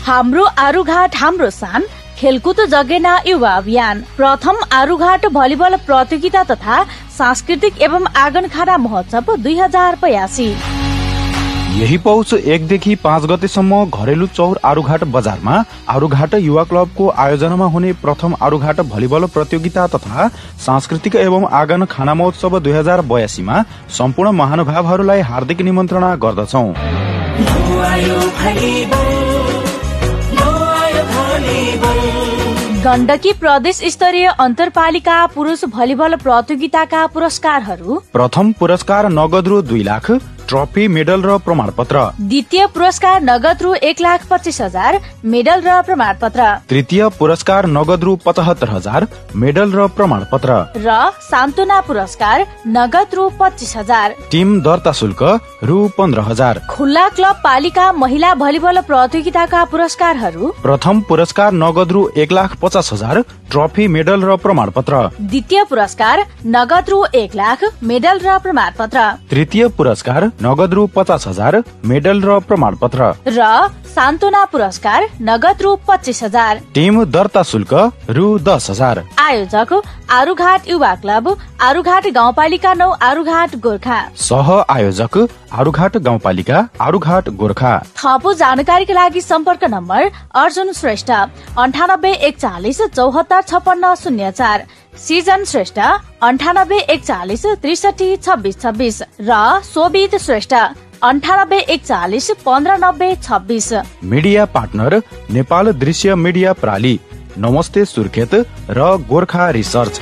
हाम्रो आरुघाट हाम्रो शान खेलकुद जगेना युवा अभियान। प्रथम आरुघाट भलिबल प्रतियोगिता तथा सांस्कृतिक एवं आँगनखाना महोत्सव 2082। यही पौष 1 देखि 5 गतेसम्म घरेलु चौर आरुघाट बजारमा आरुघाट युवा क्लबको आयोजनामा हुने प्रथम आरुघाट भलिबल प्रतियोगिता तथा सांस्कृतिक एवं आँगन खाना महोत्सव 2082 मा सम्पूर्ण महानुभावहरूलाई हार्दिक निमन्त्रणा गर्दछौं। गण्डकी प्रदेश स्तरीय अन्तरपालिका पुरुष भलिबल प्रतियोगिताका पुरस्कारहरू। प्रथम पुरस्कार नगद रु 2 लाख, ट्रफी, मेडल र प्रमाणपत्र। द्वितीय पुरस्कार नगद रु 1,25,000, मेडल र प्रमाणपत्र। तृतीय पुरस्कार नगद रु 75,000, मेडल र प्रमाणपत्र। र सान्त्वना पुरस्कार नगद रु 25,000। टिम दर्ता शुल्क रु 15,000। खुल्ला क्लब पालिका महिला भलिबल प्रतियोगिताका पुरस्कारहरू। प्रथम पुरस्कार नगद रु 1,50,000, ट्रफी, मेडल र प्रमाणपत्र। द्वितीय पुरस्कार नगद रु 1 लाख, मेडल र प्रमाणपत्र। तृतीय पुरस्कार नगद रु 50,000, मेडल र प्रमाणपत्र। र सान्त्वना पुरस्कार नगद रु 25,000। टिम दर्ता शुल्क रु 10,000। आयोजक आरुघाट युवा क्लब, आरुघाट गाउँपालिका 9, आरुघाट गोर्खा। सह आयोजक आरुघाट गाउँपालिका, आरुघाट गोर्खा। थप जानकारीका लागि सम्पर्क नम्बर अर्जुन श्रेष्ठ 98 140 74 56 04, सिजन श्रेष्ठ 98 140 63 26 26 र शोभित श्रेष्ठ 98 140 15 90 26। मिडिया पार्टनर नेपाल दृश्य मिडिया प्राली, नमस्ते सुर्खेत र गोर्खा रिसर्च।